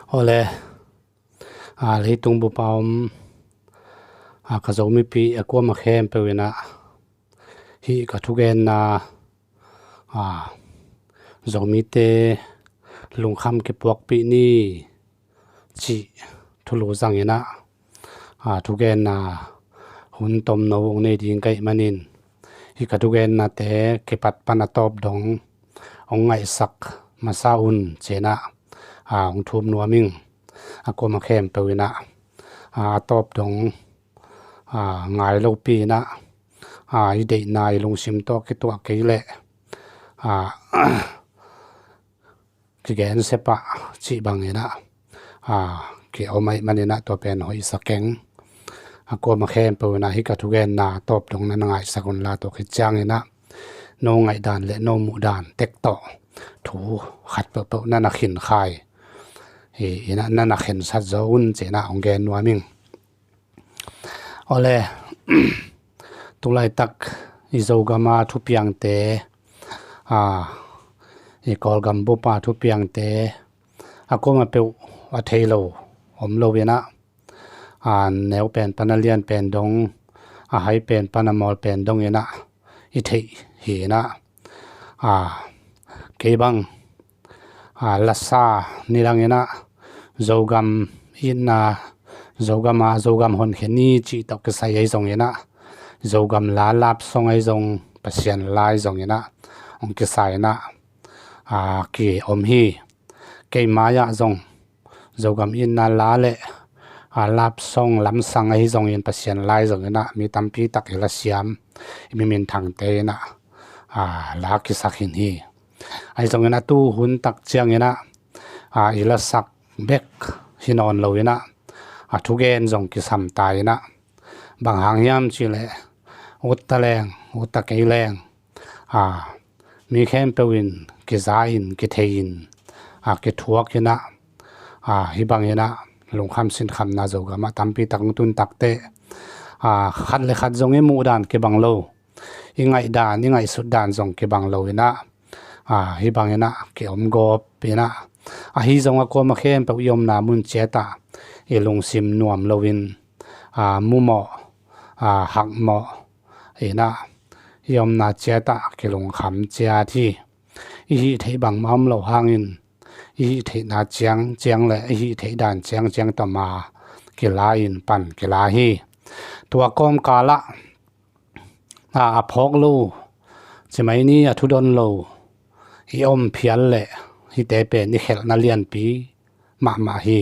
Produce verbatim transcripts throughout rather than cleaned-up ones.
Awle, a, leitung bup a om, a, ka Zomipi a kuama khempeuh in ah, hih ka thugenna, a, Zomite lungkham kipuakpih ni cih thulu zangin ah, a, thugenna hun tomno hong nei ding ka hih manin, hih ka thugennate kipat pan a tawp dong hong ngaihsak masa un ci-in ah, a, hong thum nuam ing. A kuama khempeuh in ah, a, a tawp dong, a, ngai lopi in ah, a, i deihna i lungsim tawh kituah kei leh, a, kigen sepah cih bangin ah, a, ki-om ahih manin ah tua pen hoihsa keng. A kuama khempeuh in ah hih ka thugenna tawp dong na na ngaihsak unla, tua khit ciangin ah no ngaihdan le no muhdan tek tawh thu khat peuhpeuh na na khinkhai hi in ah, na na khensat zo un ci-in ah hong gen nuam ing. Awle, tulaitak i Zogam a thupiangte, a, i Kawlgam bup a thupiangte, a kuama peuh a thei lo om lo in ah, a, neu pen pan a lian pen dong, a hai pen pan a mawl pen dong in ah i theih hi in ah, a, kei bang, a, lasa nidang in ah Zogam itna, Zogam a Zogam honkhia ni cih tawh kisai ahi zongin ah, Zogam la love song ahi zong, Pasian la ahi zongin ah hong kisa in ah, a, ki-om hi. Kei mai-ah zong Zogam itna la le, a, love song lamsang ahi zongin, Pasian la ahi zongin ah mi tampi tak i lasiam, i mi minthangte in ah, a, la kisak khin hi. Ahi zongin ah tu hun tak ciangin ah, a, i lasak bek hi nawn lo in ah, a, thugen zong kisam ta in ah, bang hang hiam cih leh, ut ta leng, ut ta kei leng, a, mi khempeuh in kiza in, kithei in, a, kithuak in ah, a, hih bangin ah lungkham sinkhamna Zogam ah tampi tak hong tun tak teh, a, khat le khat zong i muhdan kibang lo, i ngaihdan, i ngaihsutdan zong kibang lo in ah, a, hih bangin ah ki-om gawp in ah, ahi zong a kuama khempeuh i omna mun ciat ah i lungsim nuam loin, a, mumawh, a, hakmawh in ah, i omna ciat ah kilungkham ciat hi. I hih theih bangmah om lo hangin, i hih theihna ciangciang le i hih theih dan ciangciang tawh ma kila in pan kila hi. Tua kawmkal ah, a, a phawk lo, ci mai ni, a thudon lo i om phial leh, hihte pen i khelhna lianpi mahmah hi,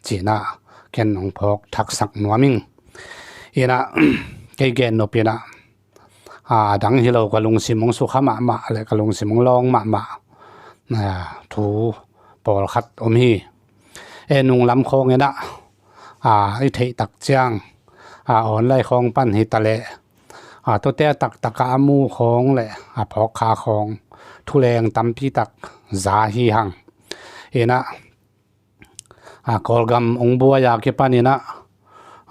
ci-in ah ken hong phawk thaksak nuam ing. In ah, kei gen nop in ah, a, a dang hi lo, ka lungsim hong sukha mahmah le ka lungsim hong lawng mahmah, a, thu pawlkhat om hi. E, nunglam khawng in ah, a, i theih tak ciang, a, online khawng pan hi ta leh, a, tuate a taktak ah a mu khawng le a phawk kha khawng, thuleng tampi tak za hi hang. In ah, a, Kawlgam hong buai a kipan in ah,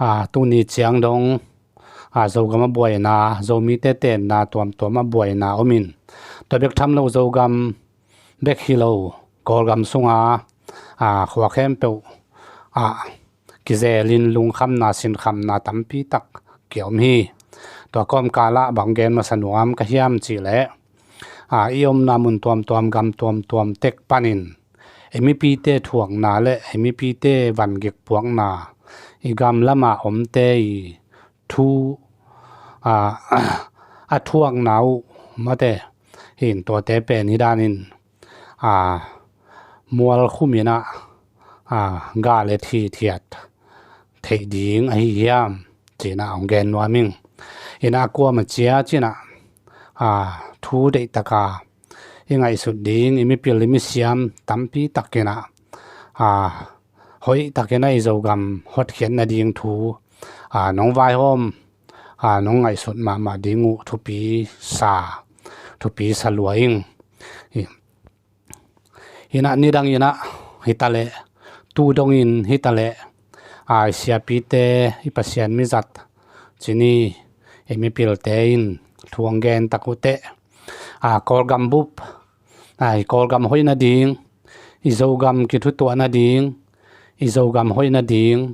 a, tuni ciang dong, a, Zogam a buaina, Zomite tenna tuamtuam a buaina om in, tua bek tham lo, Zogam bek hi lo, Kawlgam sunga, a, khua khempeuh ah kizelin lungkhamna, sinkhamna tampi tak ki-om hi. Tua kawmkal ah bang gen masa nuam ka hiam cih leh, a, i omna mun tuamtuam, gam tuamtuam tek panin, ei mipite thuakna le ei mipite vangik puakna, i gam lamah omte i thu, a, a thuakna uh, mate, hin tuate pen hi danin, a, mual khum in ah, a, gah le thithiat theih ding ahi hiam, ci-in ah hong gen nuam ing. In ah kuama cia ci-in ah, a, thu deihtak a i ngaihsut ding, i mipil, i misiam tampi tak in ah, a, hoih takin ah i Zogam hotkhiat nading thu, a, nong vaihawm, a, nong ngaihsut mahmah ding uh thupi sa, thupi sa lua ing. Hi, hi in ah nidang in ah hi ta leh, tu dongin hi ta leh, a, i siapite, i Pasian mizat, ci ni, i mipilte in thu hong gen tak uh teh, a, Kawlgam bup, a, i Kawlgam hoih nading, i Zogam kithutuah nading, i Zogam hoih nading,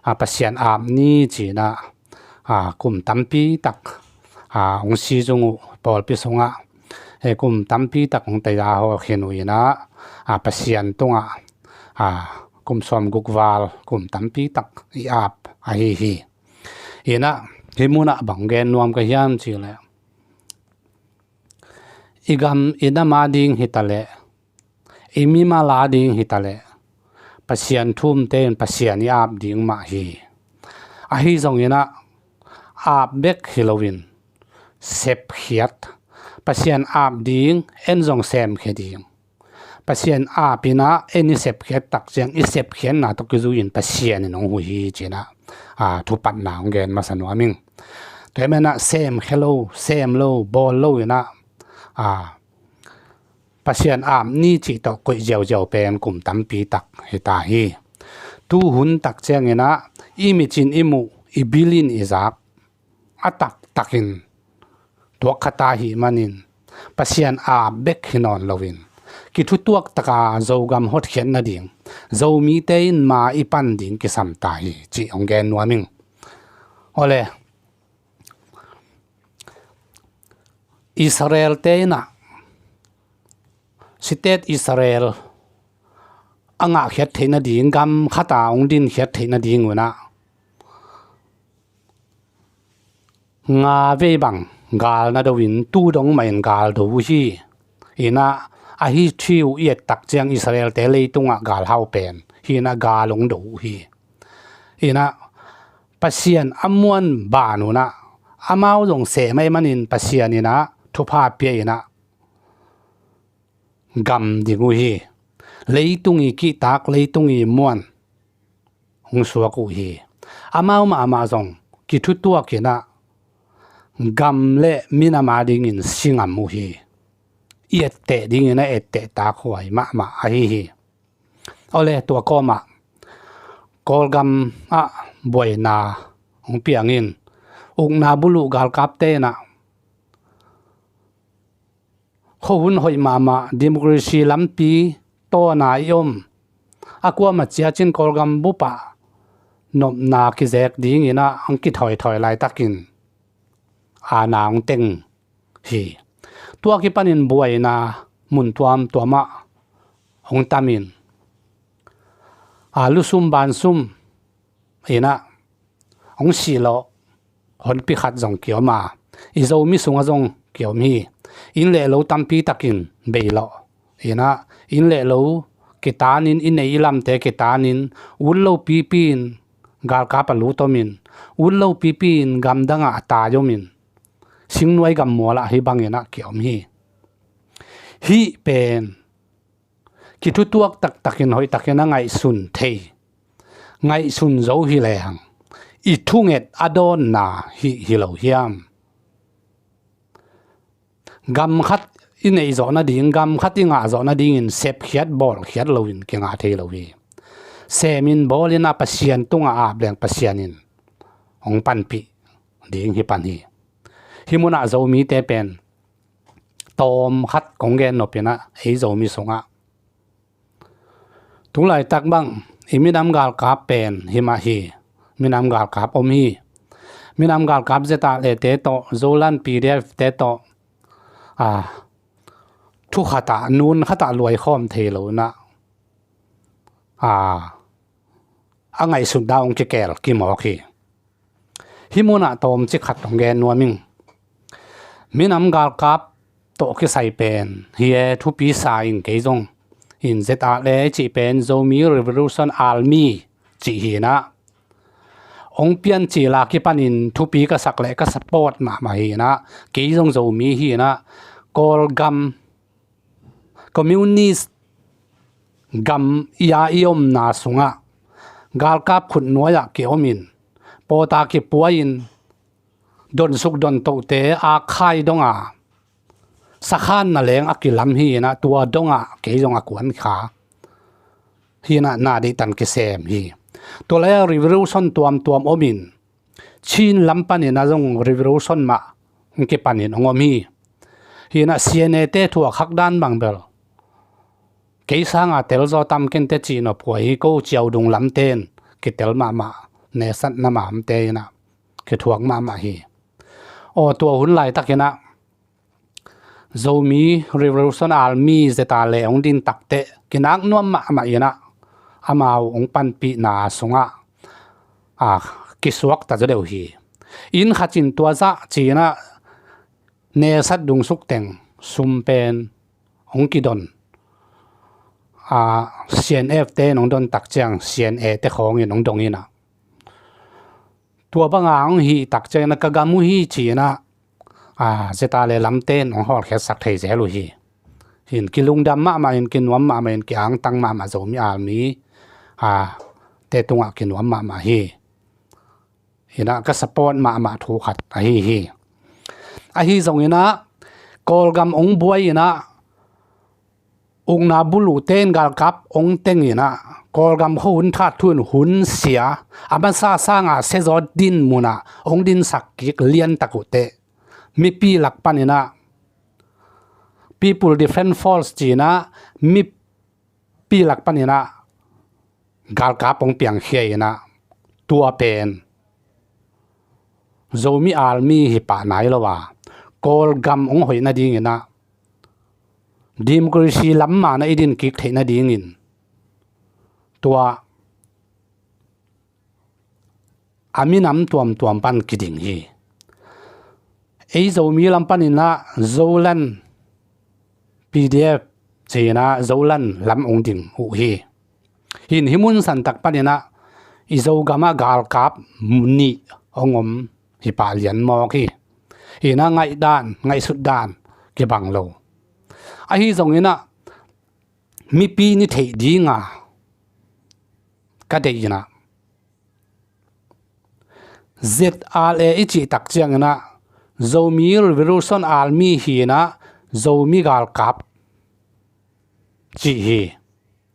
a, Pasian aap ni ci-in ah, a, kum tampi tak, a, hong si zung uh pawlpi sungah, e, kum tampi tak hong tei a hawk hi uh in ah, a, Pasian tungah, a, kum sawmguk val, kum tampi tak i aap ahi hi. In ah, hih munah bang gen nuam ka hiam cih leh, i gam i nam a ding hi ta leh, i mimal a ding hi ta leh, Pasian thumte in Pasian i aap ding mah hi. Ahi zongin ah, aap bek hi loin, sepkhiat, Pasian aap ding, en zong semkhia ding. Pasian aap in ah, en i sepkhiat tak ciang, i sepkhiatna tawh kizui-in Pasian in hong huh hi ci-in ah, a, thupatna hong gen masa nuam ing. Tua ahih manin ah, semkhia lo, sem lo, bawl lo in ah, a, Pasian aap ni cih tawh koih ziauziau pen kum tampi tak hi ta hi. Tu hun tak ciangin ah, i mit in i muh, i bil in i zak, a taktakin tuak kha ta ahih manin, Pasian aap bek hi nawn loin, kithutuak taka Zogam hotkhiat nading, Zomite in ma i pan ding kisam ta hi, cih hong gen nuam ing. Awle, Israel-te in ah, State Israel a ngahkhiat theih nading, gam khat a hong dinkhiat theih nading un ah, nga vei bang gal na do in, tu dong mah in gal do uh hi. In ah, a history uh i et tak ciang, Israel-te leitungah gal hau pen hi in ah, gal hong do uh hi. In ah, Pasian a muan ban un ah, amau zong sem ahih manin Pasian in ah thupha pia in ah, gam ding uh hi. Leitung i kihtak, leitung i muan hong suak uh hi. Amau mahmah zong kithutuak in ah, gam le minam a dingin si ngam uh hi. I etteh dingin a etteh takhuai mahmah ahi hi. Awle, tua kawmah Kawlgam ah buaina hong piangin, ukna buluh galkapte in ah, khuahun hoih mahmah, democracy lampi tawna i om, a kuamah ciat in Kawlgam bup ah nopna kizek dingin ah hong kithawithawi laitakin, a, na hong teng hi. Tua kipanin buaina mun tuamtuam ah hong tamin, a, lusum bansum in ah hong sihlawh honpi khat zong kiom a, i Zomi sungah zong kiom hi. Inn le lo tampi takin beilawh in ah, inn le lo kitanin, i neih i lamte kitanin, ut lo pipi in galkap ah lut om in, ut lo pipi in gamdang ah a tai om in, singnuai gammual ah hih bangin ah kiom hi. Hih pen kithutuak taktakin, hoihtakin a ngaihsun thei, ngaihsun zo hi lehang, i thunget a dawnna hih hi lo hiam? Gam khat i neih zawh nading, gam khat i ngah zawh nadingin sepkhiat, bawlkhiat loin kingah thei lo hi. Semin bawlin ah Pasian tungah aap leng Pasian in hong panpih ding hi pan hi. Hih munah Zomite pen tawm khat kong gen nop in ah, ei Zomi sungah, tu laitak bang i minam galkap pen himah hi. Minam galkap om hi. Minam galkap Z R A te tawh, Zoland P D F te tawh, a, thu khat ah, nun khat ah luai khawm thei lo in ah, a, a ngaihsutna hong kikel kimawk hi. Hih munah tawmcik khat hong gen nuam ing. Minam galkap tawh kisai pen hi e, thupi sa ing. Kei zong in Z R A cih pen Zomi Revolution Army cih hi in ah, hong piancil a kipanin thupi ka sak leh ka support mahmah hi in ah, kei zong Zomi hi in ah, Kawlgam, communist gam i a i omna sungah galkap khutnuai ah kiom in, pawta kipua in, donsuk dontohte a khai dong a, sakhan na leng a kilam hi in ah, tua dong ah kei zong a kuan kha hi in ah, na deihtan kisem hi. Tua lai-ah revolution tuamtuam om in, Chin lam panin ah zong revolution mah hong kipanin hong om hi. Hi in ah, C N A te thuak khak dan bang bel ei sanga telzaw tam kente cih nop huai hi. Ko ciaudung lamten kitel mahmah, nesat na mamte inah kithuak mahmah hi. Aw, tua hun laitakinah Zomi Revolution Army Z R A hong din takteh kinak nuam mahmah inah amau hong panpihna sungah a kisuakta zaw deuh hi. Inn khat in tua zah ci-inah nesat dungsuk teng sum pen hong kidon. A, C N F te in hong don tak ciang C N A te khawngin hong dong inah tua banga hong hih tak ciangin a ka gam uh hi ci-inah a, Z R A lamte in hong hawlkhiatsak thei zel uh hi. Hin kilungdam mahmah in, kinuam mahmah in, ki-angtang mahmah Zomi Army a, te tungah kinuam mahmah hi. Inah ka support mahmah thu khat ahi hi. Ahi zonginah Kawlgam hong buai inah ukna buluh ten galkap hong teng inah Kawlgam khuahun thathun hun sia, a masa sanga siazaw din munah hong dinsak kik liantak uhteh mipi lak paninah People Defense Force ci-inah mipi lak paninah galkap hong piangkhia inah tua pen Zomi Army hi pah nai lo a, Kawlgam hong hoih nadinginah democracy lam manah i din kik theih nadingin tua a minam tuamtuam pan kiding hi. Ei Zomi lam paninah Zoland P D F ci-inah Zoland lam hong ding uh hi. Hin hih mun santak paninah i Zogamah galkap nih hong om hi pah lian mawk hi. Hinah ngaihdan, ngaihsutdan kibang lo. Ahi zonginah mipi ni theih dinga ka deih inah Z R A i cih tak cianginah Zomi Revolution Army hinah Zomi galkap cih hi.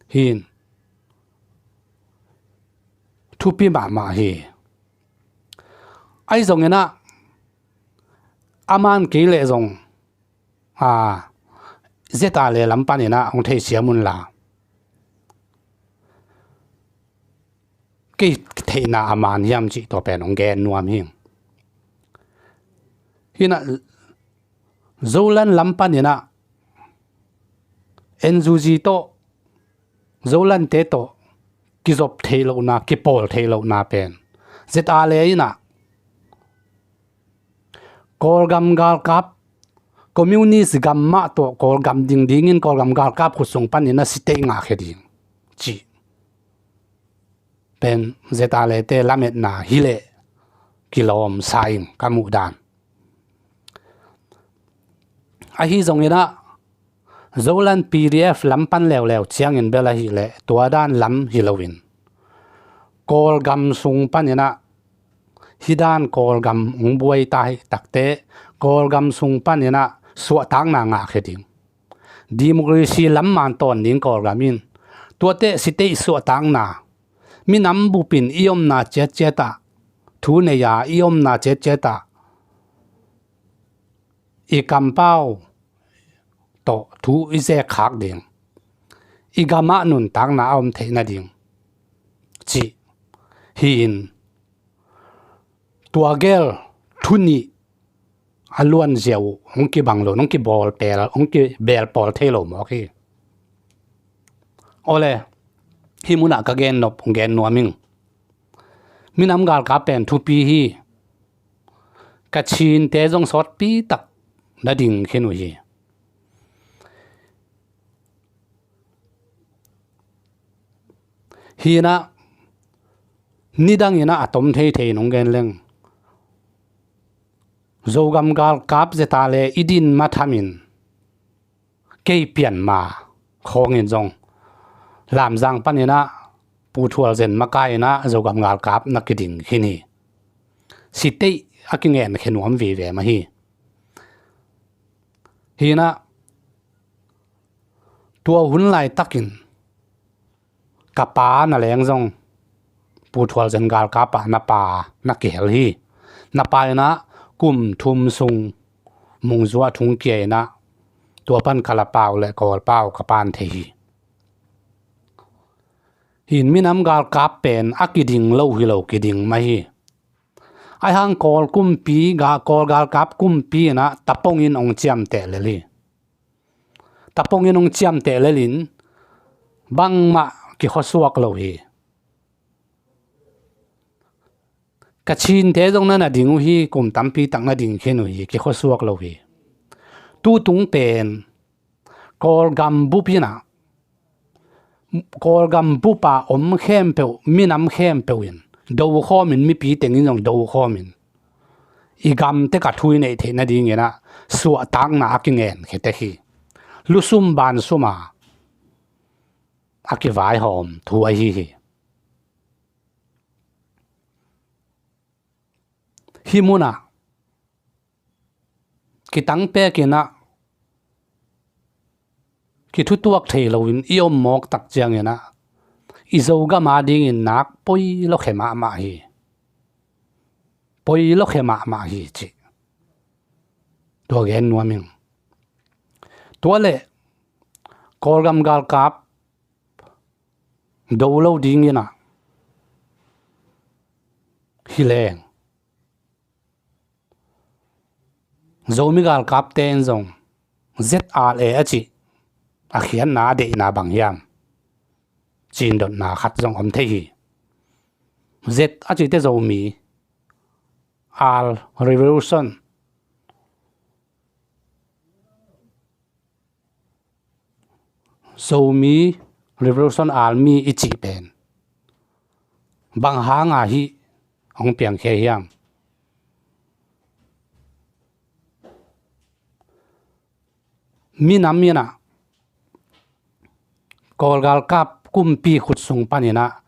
Hin thupi mahmah hi. Ahi zonginah a man kei leh zong a, Z R A lam paninah hong theisiam unla kei theihna a man hiam cih tua pen hong gen nuam hi. Hinah Zoland lam paninah N U G tawh Zolante tawh kizop theih lohna, kipawl theih lohna pen Z R A inah Kawlgam galkap, communist gam mah tawh Kawlgam dingdingin Kawlgam galkap khutsung panin a sitei ngahkhia ding cih pen Z R A te lametna hileh kilawm sa ing ka muhdan. Ahi zonginah Zoland P D F lam pan leuleu ciangin bel ahileh tua dan lam hi loin Kawlgam sung paninah hih dan Kawlgam hong buai ta hi takteh Kawlgam sung paninah suahtakna ngahkhia ding, democracy lam man tawn ding Kawlgam in, tuateh sitei suahtakna, minam bupin i omna ciatciatah thu nei-a i omna ciatciatah i kampau tawh thu i zekkhak ding, i gamah nuntakna a om theih nading cih hi-in tua gel thu nih a luanzia uh hong kibang lo, hong kibawlpel, hong kibelpawl thei lo mawk hi. Awle, hih munah ka gen nop hong gen nuam ing. Minam galkap pen thupi hi. Kachinte zong sawtpi tak na ding khin uh hi. Hinah nidanginah a tom theithei in hong gen leng Zogam galkap Z R A i din mathamin kei pianma khawngin zong Lamzang paninah Pu Thual Zen makai inah Zogam galkap na kiding khin hi. Sitei a kingen khe nuam vive mah hi. Hinah tua hun laitakin ka pa na leng zong Pu Thual Zen galkap ah na pa na kihel hi. Na pa inah kum thum sung Mungzuah thungkia inah tua pan Kalapau le Kawlpau ka pan thei hi. Hin minam galkap pen a kiding lo hi lo, kiding mah hi. Aihang Kawl kumpi, ga, Kawl galkap kumpi inah tapongin hong ciamteh lel hi. Tapongin hong ciamteh lelin bangmah kikhuasuak lo hi. Kachinte zong na na ding uh hi, kum tampi tak na ding khin uh hi, kikhuasuak lo hi. Tutung pen Kawlgam bup inah, Kawlgam bupa om khempeuh, minam khempeuh in do khawmin, mipi tengin zong do khawmin i gamte ka thu i neih theih nadinginah suahtakna a kingenkhia tek hi. Lusum bansuma a kivaihawm thu ahi hi. Hih munah kitang pekinah kithutuak thei loin i om mawk tak cianginah i Zogam adingin nak poi lawkhia mahmah hi. Poi lawkhia mahmah hi cih tua gen nuam ing. Tua leh Kawlgam galkap do lo dinginah hi leng Zomi galkapte in zong Z R A a cih a khiatna a deihna bang hiam? Cindotna khat zong om thei hi. Z a cihte Zomi, R Revolution, Zomi Revolution Army i cih pen bang hanga hih hong piangkhia hiam? Minam inah Kawl galkap kumpi khut sung paninah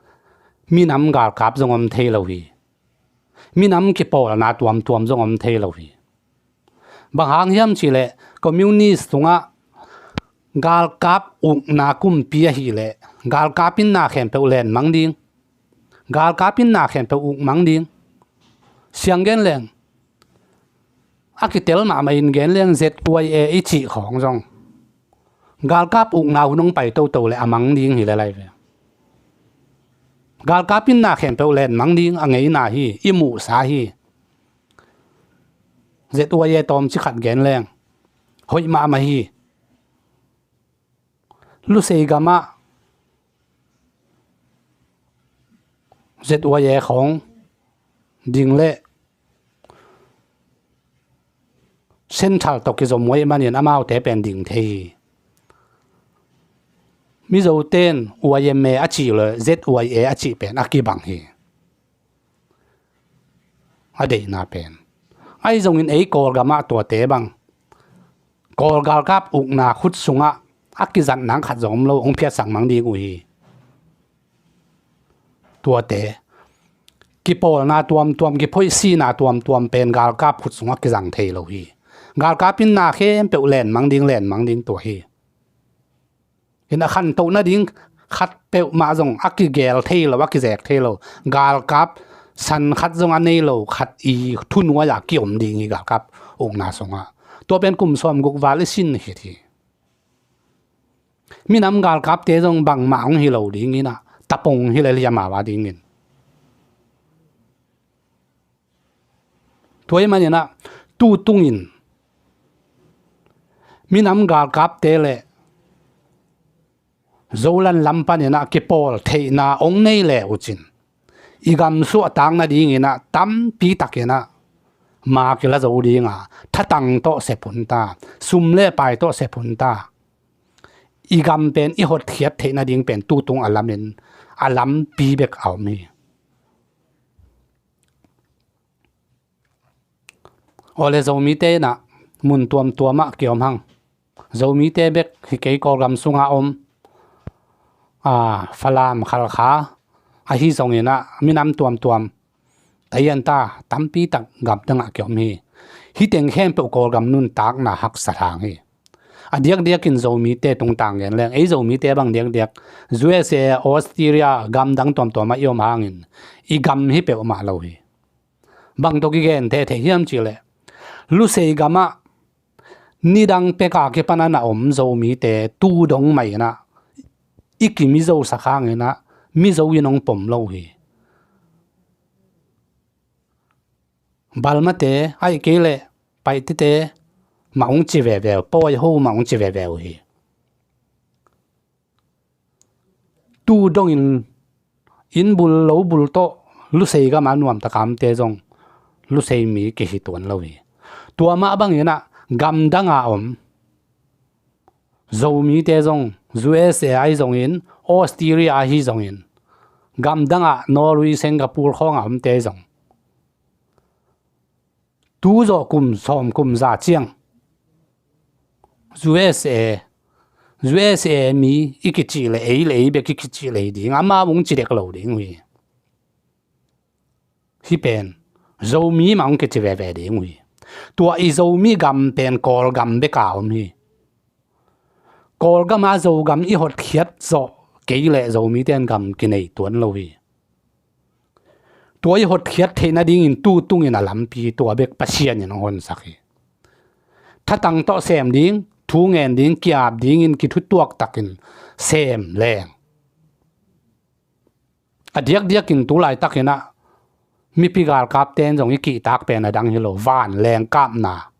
minam galkap zong om thei lo hi. Minam kipawlna tuamtuam zong om thei lo hi. Bang hang hiam cihleh communist tungah galkap ukna kumpi ahileh galkap in na khempeuh lenmang ding, galkap in na khempeuh ukmang ding. Siang gen leng, a kitel mahmah in gen leng Z Y A i cih khawng zong galkap ukna hun hong pai toto le a mang ding hi le lai ve. Galkap in na khempeuh lenmang ding a ngeina hi, i muhsa hi. Z Y A tawmci khat gen leng hoih mahmah hi. Lusei gamah Z Y A khawng ding le Central tawh kizom uh ahih manin amaute pen ding thei hi. Mizote in Y M A a cih le Z Y A a cih pen a kibang hi. A deihna pen ahi zongin ei Kawlgamah tuate bang Kawl galkap ukna khut sungah a kizat nang khat zong om lo, hong phiatsak mang ding uh hi. Tuate kipawlna tuamtuam, kiphoihsina tuamtuam pen galkap khut sungah kizang thei lo hi. Galkap in na khempeuh lenmang ding, lenmang ding tua hi. In a khantoh nading khat peuhmah zong a kigel thei lo, a kizek thei lo. Galkap san khat zong a nei lo khat i thunuai-a kiom ding hi galkap ukna sungah. Tua pen kum sawmguk val i sin khit hi. Minam galkapte zong bangmah hong hi lo dinginah tapong hi lel hi amau a dingin. Tua ahih maninah tutungin minam galkapte le Zoland lam paninah kipawl theihna hong nei le uh cin i gam suahtak nadinginah tampi takinah ma kila zo dinga, thatang tawh sep hun ta, sum le pai tawh sep hun ta. I gam pen i hotkhiat theih nading pen tutung a lamin a lampi bek a om hi. Awle Zomite inah mun tuamtuamah kiom hang. Zomite bek hi kei, Kawlgam sunga om, a, Falam, Khalkha ahi zonginah minam tuamtuam, Taiwan ta tampi tak gamdangah kiom hi. Hih teng khempeuh Kawlgam nuntakna haksa hang hi. A diakdiakin Zomite tungtang gen leng, ei Zomite bang diakdiak U S A, Australia, gamdang tuamtuamah i om hangin i gam hi peuhmah lo hi. Bang tawh kigen thei thei hiam cihleh, Lusei gamah nidang peka kipan a na om Zomite tu dong mah inah i kimizosak hanginah Mizo in hong pom lo uh hi. Balmate, ahih kei leh Paitite mah hong ci veve uh, Pawiho mah hong ci veve uh hi. Tu dongin inn bul lo bul tawh Lusei gam a nuamtak a omte zong Lusei mi kihi tuan lo hi. Tua mah bangin ah gamdang a om Zomite zong U S A ahi zongin, Australia ahi zongin, gamdang ah Norway, Singapore khawng a omte zong tu zawh kum sawm kum za ciang U S A, U S A mi i kicih le ei le ei bek i kicih le ei ding, amau hong ci dek lo ding uh hi. Hih pen Zomi mah hong kici veve ding uh hi. Tua i Zomi gam pen Kawlgam bek a om hi. Kawlgam a Zogam i hotkhiat zawh kei leh Zomite in gam kinei tuan lo hi. Tua i hotkhiat theih nadingin tu tungin a lampi tua bek Pasian in hong honsak hi. Thatang tawh sem ding, thu ngen ding, ki-ap dingin kithutuak takin sem leng. A diakdiakin tu laitakin ah mipi galkapte in zong i kihtak pen a dang hi lo, vanleng kapna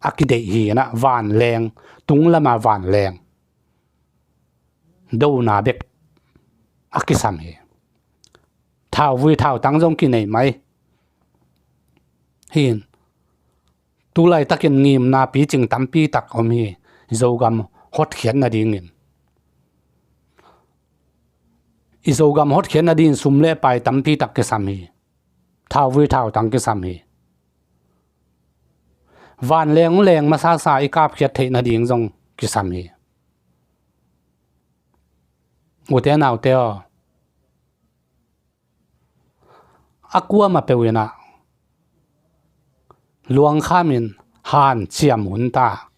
a kideih hi in ah, vanleng, tunglam a vanleng dona bek a kisam hi. Thauvui thautang zong kinei mai hi in, tu laitakin ngimna picing tampi tak om hi. Zogam hotkhiat nadingin, i Zogam hotkhiat nadingin sum le pai tampi tak kisam hi. Thauvui thautang kisam hi. Vanleng leng masasa i kapkhiat theih nading zong kisam hi. Ute naute aw, a kuamah peuh in ah luangkham in hanciam hun ta.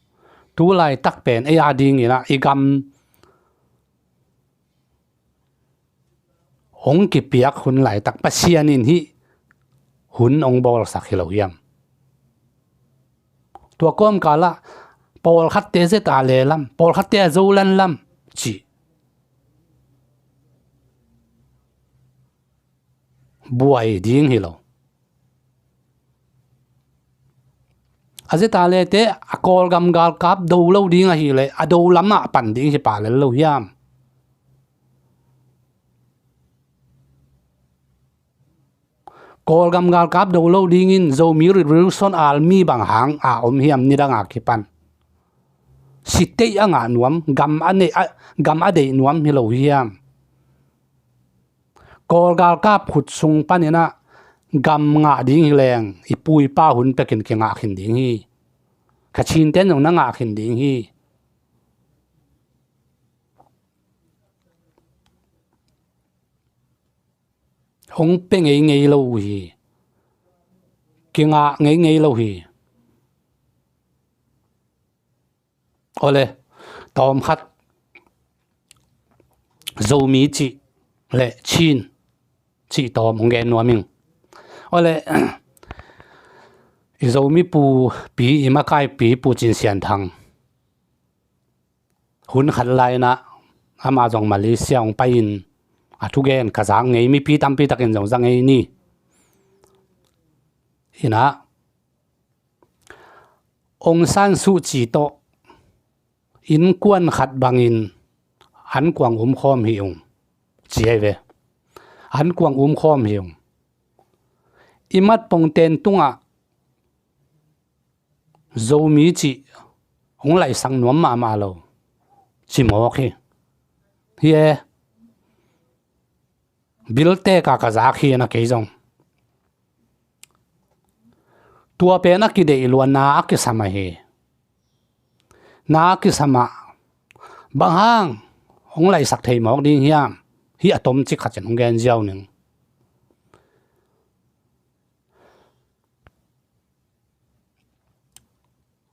Tu laitak pen ei a dingin ah i gam hong kipiak hun laitak Pasian in hih hun hong bawlsak hi lo hiam? Tua kawmkal ah pawlkhatte Z R le lam, pawlkhatte a Zoland lam cih buai ding hi lo. A Z R le te a Kawlgam galkap do lo ding ahih leh a do lamah pan ding hi pah lel lo hiam? Kawlgam galkap do lo dingin Zomi Revolution Army bang hang a om hiam nidang a kipan? Sitei a ngah nuam, gam a nei, a, gam a deih nuam hi lo hiam? Kawl galkap khut sung panin ah gam ngah ding hi leng i pu i pa hun pekin kingah khin ding hi. Kachin ten zong na ngah khin ding hi. Hong pia ngeingei lo uh hi. Kingah ngeingei lo hi. Awle, tawmkhat Zomi cih le Chin cih tawm hong gen nuam ing. Awle, i Zomi pu pi, i makai pi, Pu Cin Sian Thang, hun khat lai-in ah amah zong Malaysia hong pai-in a thugen ka zak ngei, mipi tampi takin zong za ngei ni. Inah Aung San Suu Kyi tawh innkuan khat bangin ankuang umkhawm hi ung, ci hi ve. Ankuang umkhawm hi ung. I matpongten tungah Zomi cih hong laihsak nuam mahmah lo, ci mawk hi. Hi e, biltek a ka zak hi na kei zong. Tua pen a kideih lua, na a kisam ahi. Na a kisam ah bang hang hong laihsak thei mawk ding hiam? Hih a tomcik khat in hong gen ziau ning.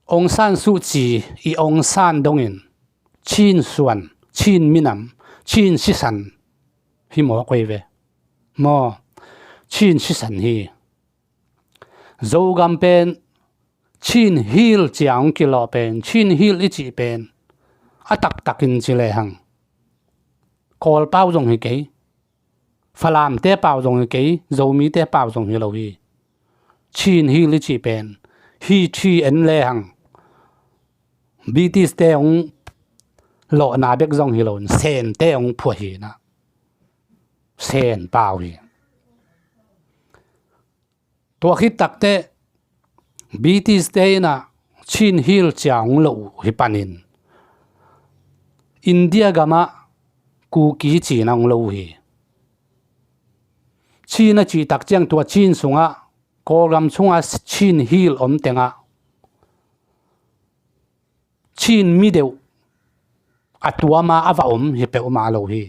Aung San Suu Kyi i Aung San dongin Chin suan, Chin minam, Chin sisan hi mawk uh hi ve. Maw, Chin sisan hi. Zogam pen Chin Hill ci-a hong kilawh pen, Chin Hill i cih pen a taktakin ci lehang Kawl pau zong hi kei, Falamte pau zong hi kei, Zomite pau zong hi lo hi. Chin Hill i cih pen hi, hi en lehang Britishte hong lawhna bek zong hi loin Sente hong phuah hi inah, Sen pau hi. Tua khit takteh Britishte inah Chin Hill ci-a hong loh uh hi panin India gamah Kuki ci-in a hong loh uh hi. Chin a cih tak ciang tua Chin sungah, Kawlgam sungah Chin Hill om tengah Chin mi deuh a tuama a va om hi peuhmah lo hi.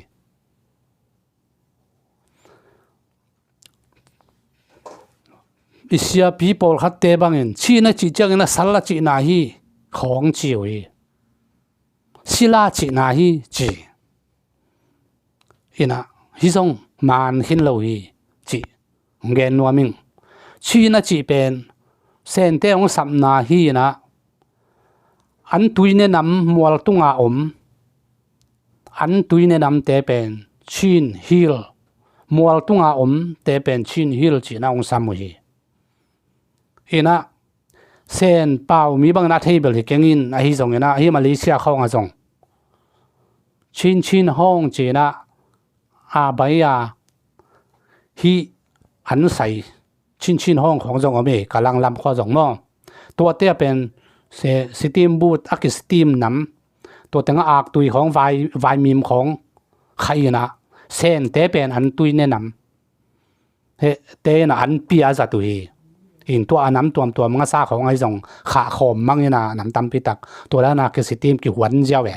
I siapi pawlkhatte bangin Chin a cih ciangin a sal a cihna hi khawng ci uh hi. Sila cihna hi ci. Inah hih zong man khin lo hi cih hong gen nuam ing. Chin a cih pen Sente hong sapna hi inah, an tuine nam mual tunga om, an tuine namte pen Chin Hill, mual tunga omte pen Chin Hill ci-in a hong sam uh hi. Inah Sen pau mi bangin a thei bel hi keng in, ahi zongin ah hih Malaysia khawngah zong Chin Chin Hawng ci-in ah a bai a hih an sai Chin Chin Hawng khawng zong om hi, Kallang lam khua zong maw. Tuate a pen se-, steamboat a ki-steam nam, tua tengah aktui khawng, vai, vaimim khawng khaih inah Sente pen an tuine nam, hehte inah an pia a zat uh hi. In tua a nam tuamtuam ngasa khawng ahi zong khah khawm mang inah nam tampi tak tua dan a ki-steam, kihuan ziau e.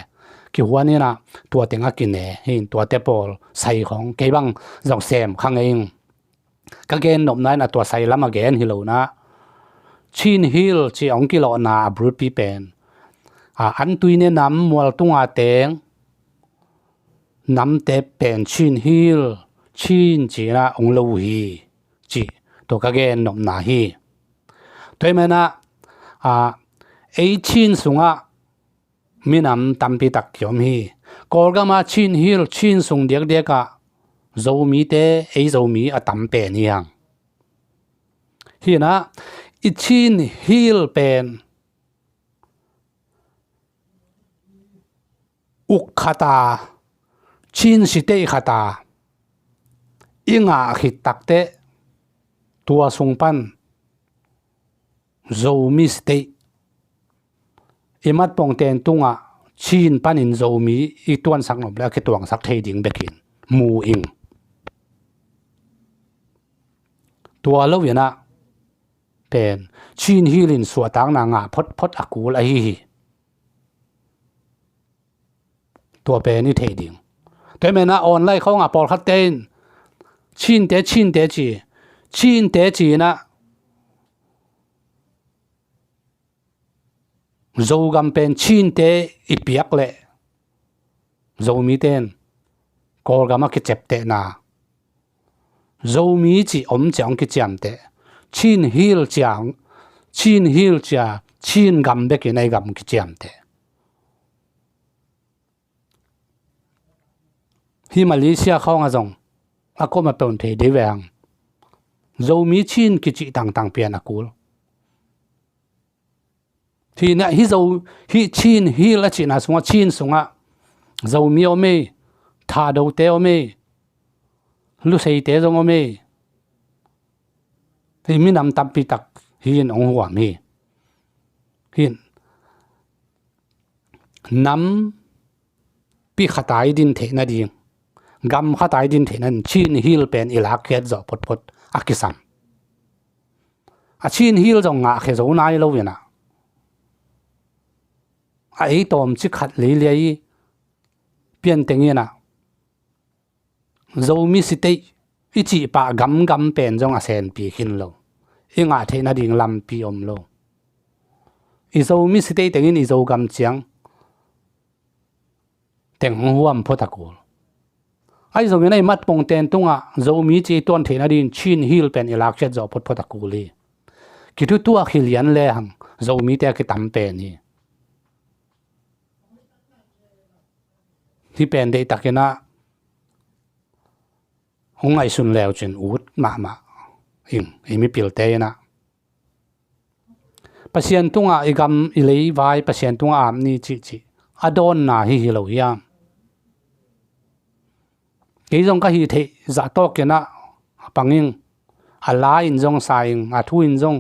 Kihuan inah tua tengah kine hi. In tuate pawl sai khawng kei bang zong sem kha ngei ing. Ka gen nopna inah tua sai lam a gen hi lo inah, Chin Hill ci hong kilawhna a bulpi pen, a, an tuine nam mual tunga teng namte pen Chin Hill, Chin ci-in ah hong loh uh hi cih tua ka gen nopna hi. Tua ahih manin ah, a, ei Chin sungah minam tampi tak kiom hi. Kawlgam ah Chin Hill, Chin sung diakdiak ah Zomite, ei Zomi a tam pen hi hang. Hi inah i Chin Hill pen uk khat a, Chin State khat a i ngah khit takteh, tua sung pan Zomi State, i matpongten tungah Chin panin Zomi i tuansak nop le a kituangsak thei ding bekin mu ing. Tua lo inah pen Chin Hill in suahtakna ngah photphot a kul ahi hi. Tua pen i theih ding. Tua ahih manin ah online khawngah pawlkhatte in Chinte, Chinte ci, Chinte ci inah Zogam pen Chinte i piak leh Zomite in Kawlgam a kiciaptehna, Zomi cih om ciang hong kiciamteh, Chin Hill ciang, Chin Hill cia, Chin gam bekin ei gam kiciamteh. Hih Malaysia khawngah zong a kuamah peuh in thei ding ve hang. Zomi Chin kicih tangtang pian a kul. Hih na, hih Zo, hih Chin Hill a cihna sungah, Chin sungah Zomi om ei, Thadote om ei, Luseite zong om ei. Hih minam tampi tak hih in hong huam hi. Hih nampi khat a i din theih nading, gam khat a i din theih nading Chin Hill pen i lakkhiat zawh photphot a kisam. A Chin Hill zong ngahkhia zo nai lo inah, a ei tawmcik khat leilia i pianteng inah Zomi State i cih pah gamgam pen zong a senpi khin lo. I ngah theih nading lampi om lo. I Zomi State tengin i Zogam ciang teng hong huam phot a kul. Ahi zongin ei matpongten tungah Zomi cih i tuan theih nading Chin Hill pen i lakkhiat zawh photphot a kul hi. Kithutuak hi lian lehang Zomite a kitam pen hi. Hih pen deihtakin ah hong ngaihsun leu cin ut mahmah ing, i mipilte in ah. Pasian tungah i gam i lei vai Pasian tungah ap ni cihcih a dawnna hi hi lo hiam? Kei zong ka hih theih zah tawk in ah pang ing, a la in zong sa ing, a thu in zong,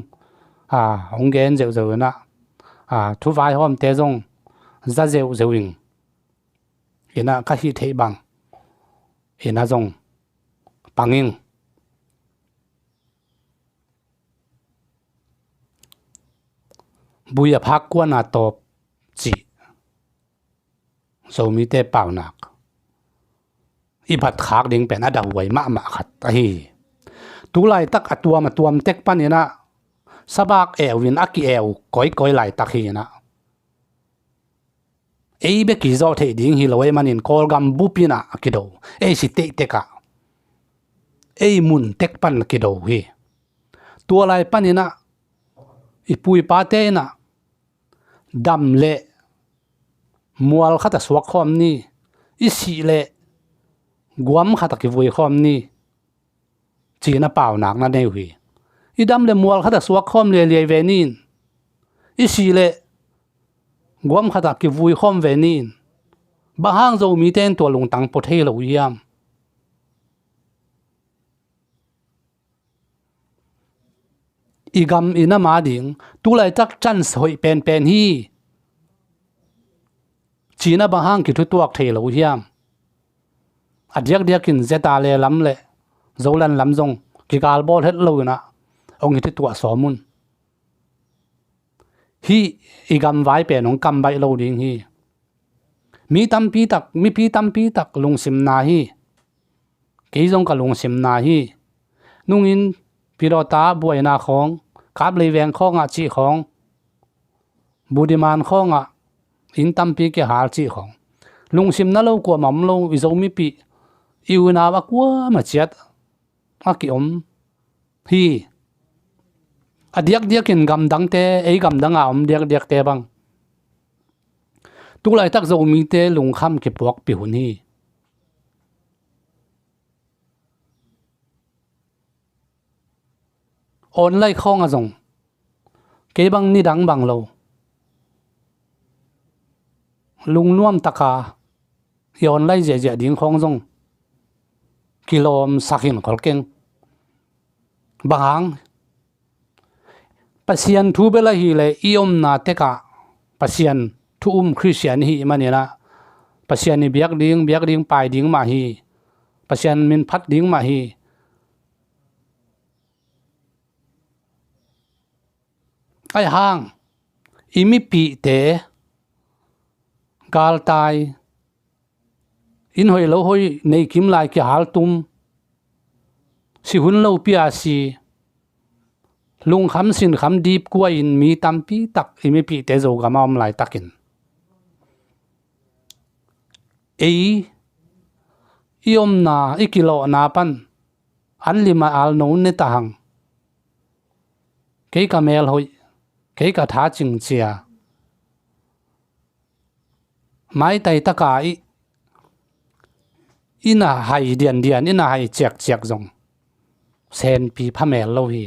a, hong gen zeuhzeuh in ah, a, thu vaihawmte zong za zeuhzeuh ing, in ah ka hih theih bang in ah zong pang ing. Bui a phak kuan a tawp cih Zomite paunak i bat khak ding pen a dahuai mahmah khat ahi hi. Tu laitak a tuam a tuam tek pan in ah sabak eu in a ki-eu kawikawi laitak hi in ah, ei bek i zawh theih ding hi lo ahih manin Kawlgam bup in ah a kido, ei si teihtek ah, ei mun tek pan a kido hi. Tua lai pan in ah i pu i pate in ah dam leh mual khat a suak khawm ni, i sih leh guam khat a kivui khawm ni, ci-in a paunak na nei uh hi. I dam leh mual khat a suak khawm liailiai ve ni in, i sih leh guam khat a kivui khawm ve ni in, bang hang Zomite in tua lungtang pua thei lo hiam? I gam i nam a ding tu laitak chance hoih penpen hi, ci-in ah bang hang kithutuak thei lo hiam? A diakdiakin Zeta le lam leh Zoland lam zong kigalbawl het lo in ah hong hi thutuah sawm un. Hih i gam vai pen hong kam baih lo ding hi. Mi tampi tak, mipi tampi tak lungsim na hi. Kei zong ka lungsim na hi. Nungin pilawta buaina khawng, Kaplei veng khawngah cih khawng, Budiman khawngah inn tampi kihal cih khawng, lungsim na lo kuamah om lo i Zo mipih, i unau a kuamah ciat a kiom hi. A diakdiakin gamdangte, ei gamdang a om diakdiakte bang tu laitak Zomite lungkham kipuakpih hun hi. Online khawngah zong kei bang nidang bang lo lungnuam taka i online ziahziah ding khawng zong kilawmsak in khol keng. Bang hang? Pasian thu bel ahih leh i omna tekah Pasian thu um Khristian i hih manin ah Pasian i biak ding, biak ding pai ding mah hi. Pasian min phat ding mah hi. Ahi hang i mipihte galtai, inn hoih lo hoih nei kim lai kihaltum, si hun lopi a si, lungkham sinkham dipkua in mi tampi tak i mipihte Zogam a om laitakin ei i omna, i kilawhna pan an lim a alno ne ta hang. Kei ka mel hoih, kei ka tha cingcia, maitai taka i, i na hai diandian, i na hai ciakciak zong senpi phamel lo hi.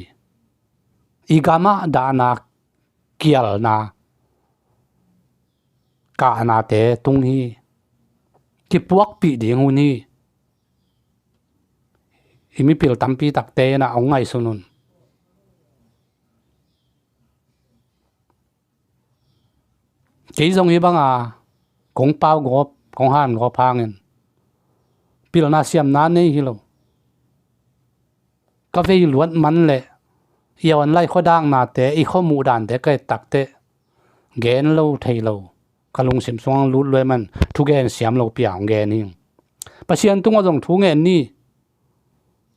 I gamah dahna, kialna, kahnate tung hi. Kipuakpih ding hun hi. I mipil tampi takte in ah hong ngaihsun un. Kei zong hih banga kong pau gawp, kong han gawp hangin pilna siamna nei hi lo. Ka vei luat man leh i online khuadaknate, i khuamuh dante ka et takteh gen lo thei lo, ka lungsim sungah lut luai man thugen siam lopi a hong gen hi. Pasian tungah zong thu ngen ni.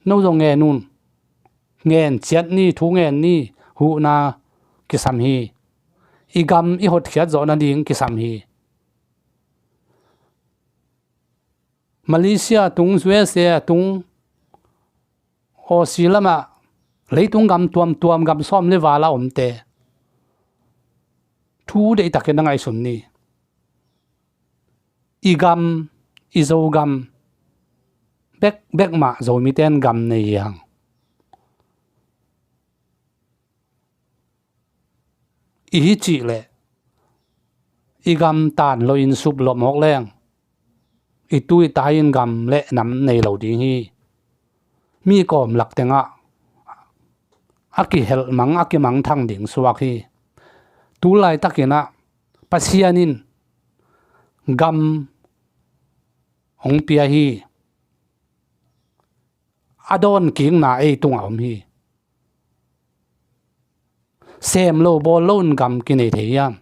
No zong ngen un. Ngen ciat ni, thu ngen ni. Huhna kisam hi. I gam i hotkhiat zawh nading kisam hi. Malaysia tung, U S A tung, Aussie lamah, leitung gam tuamtuam, gam sawm le val a omte thu deihtakin na ngaihsun ni. I gam, i Zogam, bek bek mah Zomite in gam nei hi hang. I hi cih leh i gam tan loin sup lawmawk leng i tu i tai in gam le nam nei lo ding hi. Mi kawm lak tengah a kihelh mang, a kimangthang ding suak hi. Tu laitakin ah Pasian in gam hong pia hi. A dawnkikna ei tungah om hi. Sem lo bawl lo in gam kinei thei hiam?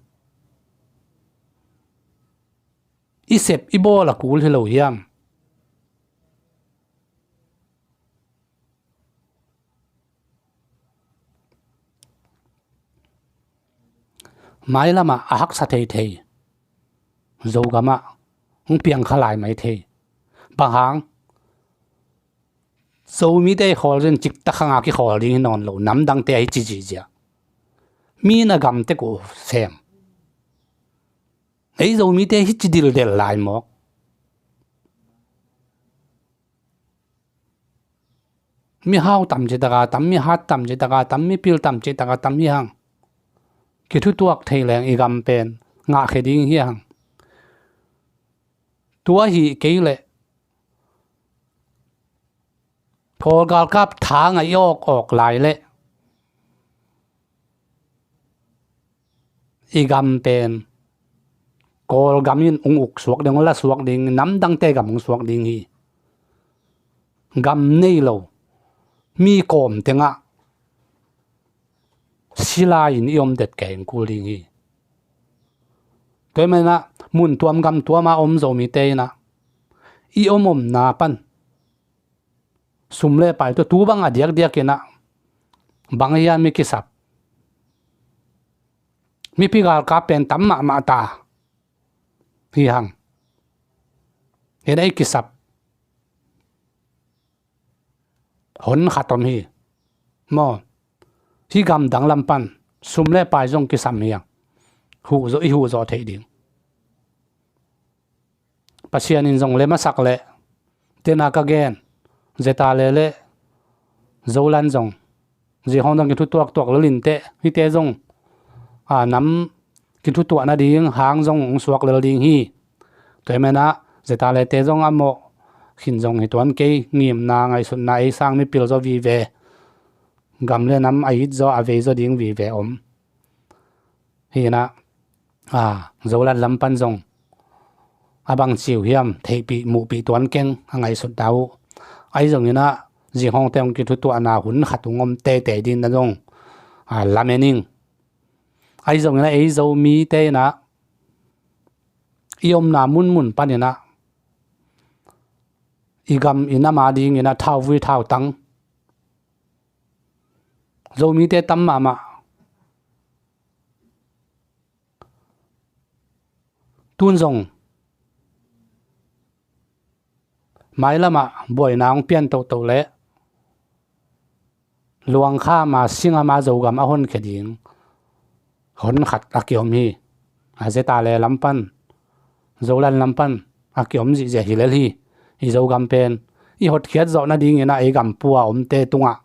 I sep i bawl a kul hi lo hiam? Mailamah a haksa theithei Zogamah hong piang kha lai mai thei. Bang hang? Zomite i khawl zin ciktak hanga kikhawl ding hi nawn lo, namdangte ahi ci zihziah. Mi in a gamte kuh sem. Ei Zomite hi ci dildel lai mawk. Mi hau tam citaka tam, mi hat tam citaka tam, mi pil tam citaka tam hi hang. Kithutuak thei leng i gam pen ngahkhia ding hi hang. Tua hi kei leh Kawl galkap thang a i awk awk lai leh i gam pen Kawl gam in hong uk suak ding, hong la suak ding, namdangte gam hong suak ding hi. Gam nei lo mi kawm tengah sila in i om det kei hong kul ding hi. Tua hi manah mun tuam gam tuama om Zomite inah i om omna pan sum le pai tawh tu bang a diakdiak inah bang hiam i kisap? Mipi galkap pen tam mahmah ta hi hang. Inah i kisap hon khat om hi. Maw, hi gam dang lam pan sum le pai zong kisam hi hang. Huh zawh, i huh zawh theih ding. Pasian in zong lem a sak leh, tena ka gen, Zetale le Zolan zong zinghawng dang kithutuak tuak lel inteh, hihte zong a nam kithutuah nading hang zong hong suak lel ding hi. Tua hi manah Zetalete zong a mawh khin zong hi tuan kei, ngimna ngaihsutna ei sang mipil zaw vive, gam le nam a it zaw a vei zaw ding vive om. Hi inah a, Zolan lam pan zong a bang ci uh hiam theihpih muhpih tuan keng, a ngaihsut ta uh. Ahi zong inah zinghawngte hong kithutuahna hun khat hong om teitei ding na zong a, lamen ing. Ahi zong inah ei Zomite inah i omna munmun pan inah i gam i nam a ding inah thauvui thautang Zomite tam mahmah. Tun zong mailamah buaina hong pian tohtoh leh luangkham a, singam a Zogam a honkhia ding hon khat a kiom hi. A, Zetale lam pan, Zolan lam pan a kiom zihziah hi lel hi. I Zogam pen i hotkhiat zawh nading inah ei gam pua omte tungah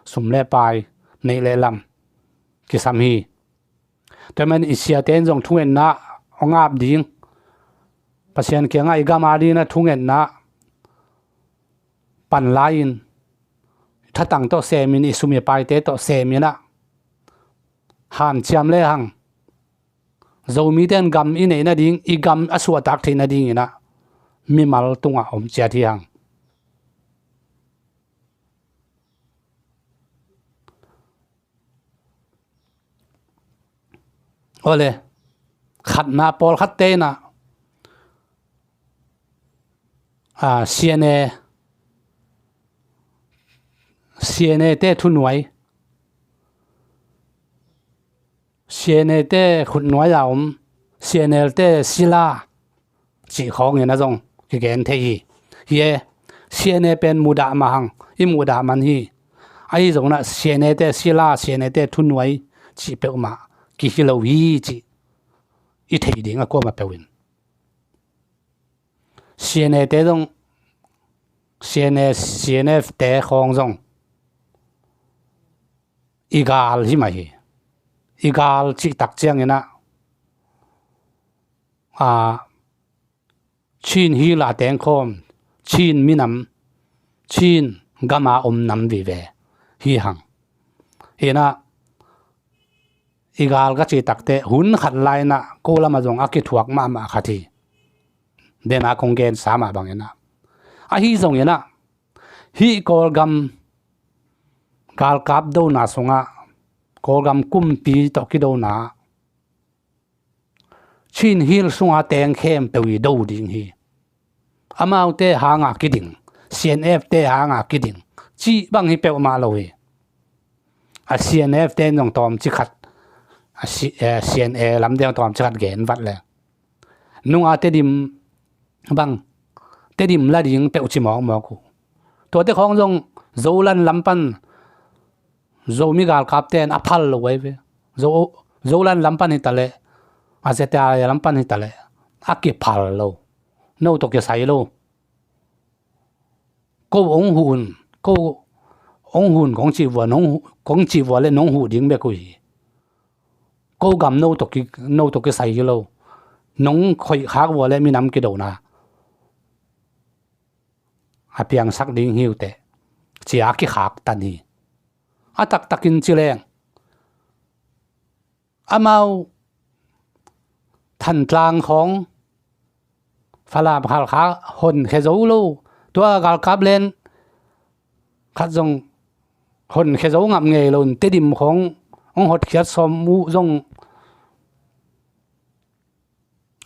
sum le pai, neih le lam kisam hi. Tua hi man i siate in zong thungetna hong ap ding, Pasian kiangah i gam a dingin a thungetna pan lai-in, thatang tawh semin, i sum i paite tawh semin ah hanciam le hang, Zomite in gam i neih nading, i gam a suahtak theih nading inah mimal tungah om ciat hi hang. Awle, khatna, pawlkhatte inah a, C N A, C N A te thunuai, C N A te khutnuai a om, C N L te sila cih khawngin a zong kigen thei hi. Hi e, C N A pen mudah mah hang, i mudah man hi. Ahi zongin ah C N A te sila, C N A te thunuai cih peuhmah kihi lo hi cih i theih ding a, kuamah peuh in. C N A te zong CNA, CNF te khawng zong i gal hi mah hi. I gal cih tak ciangin ah, a, Chin Hill a tengkhawm, Chin minam, Chin gam a om nam vive hi hang. Hi in ah, i gal ka cih takteh hun khat lai in ah ko lam ah zong a kithuak mahmah khat hi. Den a kong gensa mah bangin ah, ahi zongin ah, hih Kawlgam galkap dona sungah, Kawlgam kumpi tawh kidona ah Chin Hill sunga teng khempeuh i do ding hi. Amaute hanga kiding, CNF te hanga kiding cih bang hi peuhmah lo hi. A, CNF te in zong tawmcik khat, a, C-, eh, CNA lam te in zong tawmcik khat gen vat le, nunga Tedim bang, Tedim la ding peuh ci mawkmawk uh. Tuate khawng zong Zoland lam pan Zomi galkap ten a phal lo ahi ve. Zo-, Zoland lam pan hi taleh, a, Z R A lam pan hi taleh, a kiphal lo. No tawh kisai lo. Ko hong huh un, ko hong huh un kong cih vua, nong huh, kong cih vua le nong huh ding bek uh hi. Ko gam no tawh ki, no tawh kisai hi lo. Nong khoih khak vua le minam kidona a piangsak ding hi uh teh, ci a kikhaktan hi. A taktakin ci leng, amau Thantlang khawng, Falam, Khalkha honkhia zo lo. Tua galkap len khat zong honkhia zo ngap ngei lo in, Tedim khawng hong hotkhiat sawm uh zong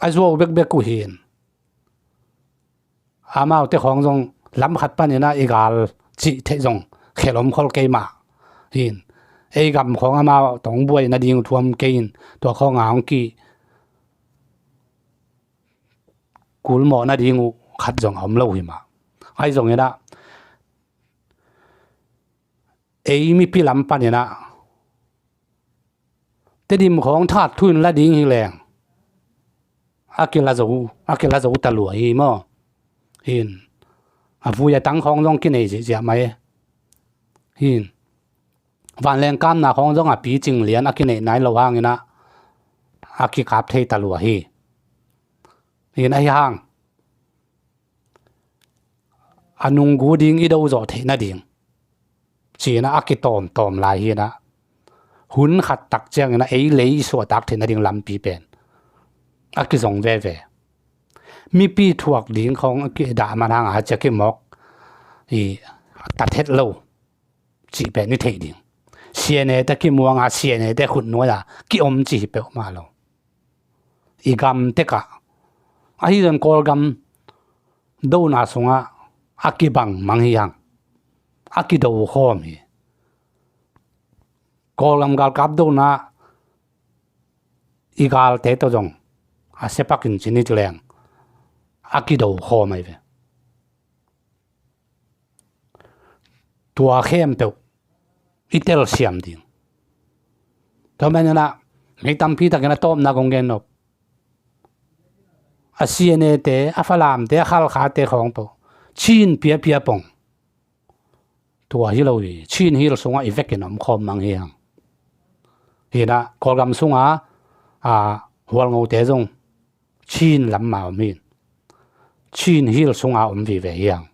a zuau bekbek uh hi in. Amaute khawng zong lam khat panin ah i gal cih theih zong khelom khol kei mah hi in. Ei gam khawng amau tawh hong buai nading uh thuam kei in, tua khawng a hong ki kulmawh nading uh khat zong a om lo hi mah. Ahi zongin ah, ei mipi lam panin ah Tedim khawng that thu in la ding hi leng, a kila zo, a kila zo ta lua hi maw. Hi in, a vui a tang khawng zong kinei ziahziah mai. Hi in, vanleng kamna khawng zong a picing lian a kineih nai lo hangin ah, a kikap thei ta lua hi. Hi in, ahi hang a nunggu ding i do zawh theih nading ci-in ah a kitawmtawm lai hi in ah, hun khat tak ciangin ah ei lei i suahtak theih nading lampi pen a kizong veve. Mipi thuak ding khawng a kidah man hang a, a cia kimawk i ta thet lo cih pen i theih ding. CNA te kimuang a, CNA te khut nuai a kiom cih hi peuhmah lo. I gam tek ah, ahi zong Kawlgam dona sungah a kibang mang hi hang, a kido khawm hi. Kawlgam galkap dona i galte tawh zong a siapakin ci ni ci leng a kido khawm ahi ve. Tua khempeuh i telsiam ding. Tua manin ah, mi tampi takin a tawpna kong gen nop, a CNA te, a Falam te, a Khalkha te khawng peuh Chin piapia pong. Tua hi lo hi, Chin Hill sungah i vekin om khawm mang hi hang. Hi in ah, Kawlgam sunga, a, Hualngo te zong Chin lam mah om hi. Chin Hill sunga om vive hi hang.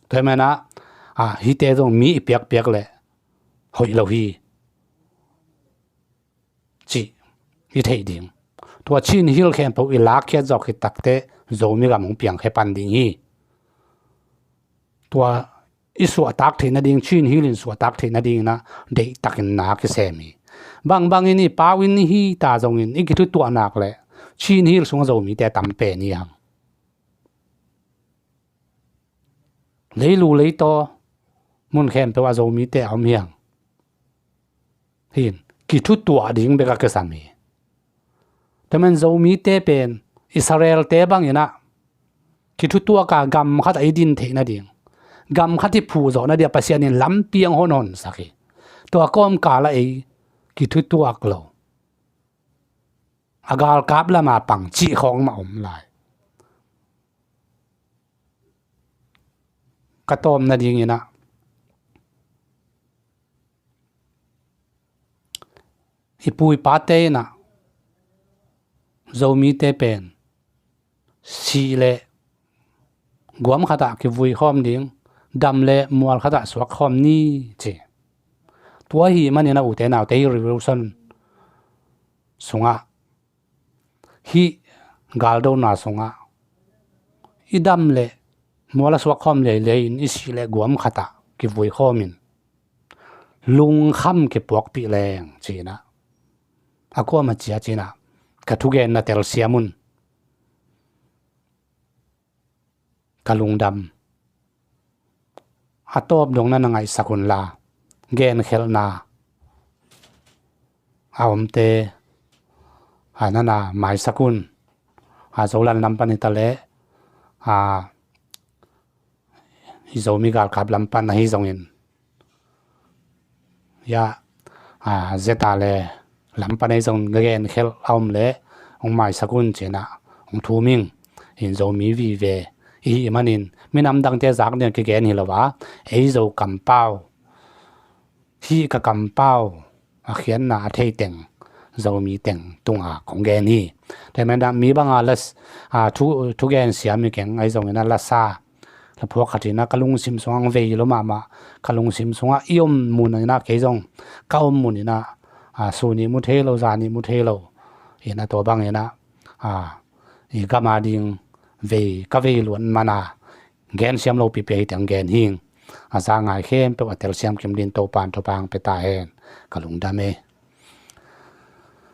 Tua hi manin ah, a, hihte zong mi i piakpiak leh hoih lo hi cih i theih ding. Tua Chin Hill khempeuh i lakkhiat zawh khit takteh Zomi gam hong piangkhia pan ding hi. Tua i suahtak theih nading, Chin Hill in suahtak theih nadingin ah deihtakin na kisem hi. Bangbangin i pau in i hi ta zongin i kithutuah nak leh Chin Hill sungah Zomite tam pen hi hang. Leilu leitaw mun khempeuh ah Zomite a om hi hang. Hi in, kithutuah ding bek a kisam hi. Tua manin Zomite pen Israel te bangin ah kithutuak a gam khat ah i din theih nading, gam khat i phuh zawh nading ah Pasian in lampi hong honhonsak hi. Tua kawmkal ah ei kithutuak lo, a galkap lam a pang cih khawng mah om lai. Ka tawpna dingin ah, i pu i pate in ah Zomite pen sih leh guam khatah kivui khawm ding, dam leh mual khatah suak khawm ni ci. Tua ahih manin ah ute naute, hih revolution sungah, hih galdona sungah i dam leh mual a suak khawm leilei in, i sih leh guam khatah kivui khawm in lungkham kipuakpih leng ci-in ah, a kuamah cia ci-in ah ka thugenna telsiam un. Ka lungdam. A tawp dong na na ngaihsak unla, genkhelhna a omte, a, na na maisak un. A, Zoland lam pan hi ta leh, a, i Zomi galkap lam pan ahi zongin, ya, a, zeta le lam pan ahi zong genkhelh a om leh hong maisak un ci-in ah hong thum ing. In Zomi vive i hih manin minam dangte zak ding kigen hi lo a, ei Zo kampau, hih ka kampau a khiatna a thei teng, Zomi teng tunga kong gen hi. Tua ahih manin ah mi banga las, a, thu, thugen siam hi keng, ahi zongin ah lasa la phuak khat in ah ka lungsim sungah hong vei lo mahmah, ka lungsim sungah i om mun in ah, kei zong ka om mun in ah, a, sun nih mu thei lo, zan nih mu thei lo in ah, tua bangin ah, a, i gam a ding vei, ka vei luat man a, gen siam lopi pen hi teng gen hi ing. A za ngai khempeuh a telsiam kim dingin Topa'n thupha hong pia ta hen. Ka lungdam e.